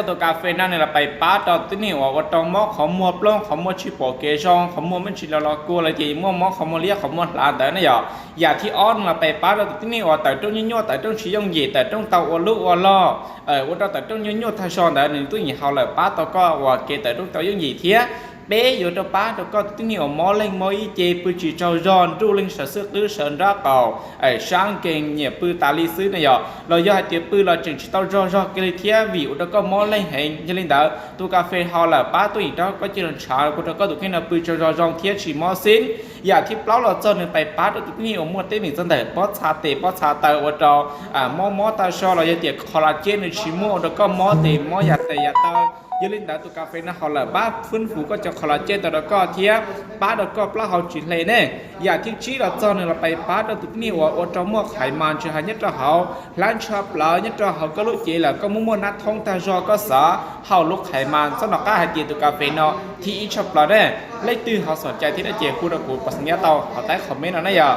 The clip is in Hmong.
Tus kas fes no nws los pab rau tus tib neeg uas ua rau mob qhov muag plooj, qhov muag tsis pom kev zoo, qhov muag me ntsis los los kua los ces muaj mob qhov muag liab qhov muag hlav ntawd na yom. Yam thib ob nws los pab rau tus tib neeg uas tawm rooj nyuaj nyuaj, tawm rooj tsis yooj yim, tawm rooj tau ua lub ua log, ua rau tawm rooj nyuaj nyuaj tag zog ntawd nws tuaj yeem hau lawm pab tau koj uas kev tawm rooj tau yooj yim thiab. Peb yuav rau pab rau koj tus tib neeg uas mob leeg mob ib ce, pw tsis tsaug zog, nruj leeg sawv xwb qwb sawv nrab qaum, sab nkees, nyiam pw tas li xwb na yom, los yog hais tias pw los tseem tsis tau zog zog kiag li thiab vim ua rau koj mob leeg heev. Yog li ntawd tus kas fes hau lawm pab tuaj yeem rau koj cia li ntshav ua rau koj tus kheej no pw tsaug zog zoo thiab tsis mob xwb. Yam thib plaub los txog nws pab rau tus tib neeg uas muaj teeb meem txog ntawm pob txha tes pob txha taw ua rau mob mob tag zog los yog tias qhov las ceb nws tsis muaj ua rau koj mob tes mob yam tes yam taw. Yog li ntawd tus kas fes no hau lawm pab fwb fus koj cov qhov las ceb tau rau koj thiab pab rau koj plaub hau tsis hle ne. Yam thib tsib los txog nws los pab rau tus tib neeg uas ua rau muaj qhais mas ntshai nyob rau hauv hlab ntsho plawv, nyob rau hauv koj lub cev lawm koj muaj muaj nab thoob tag zog koj xav hau lub qhais mas, txhob nco qab hais tias tus kas fes no thib ib tshaj plaws ne. Leej twg ho xom cai thiab no ces hu rau kuv pas nyab tau hauv taib qhov meb no na yom.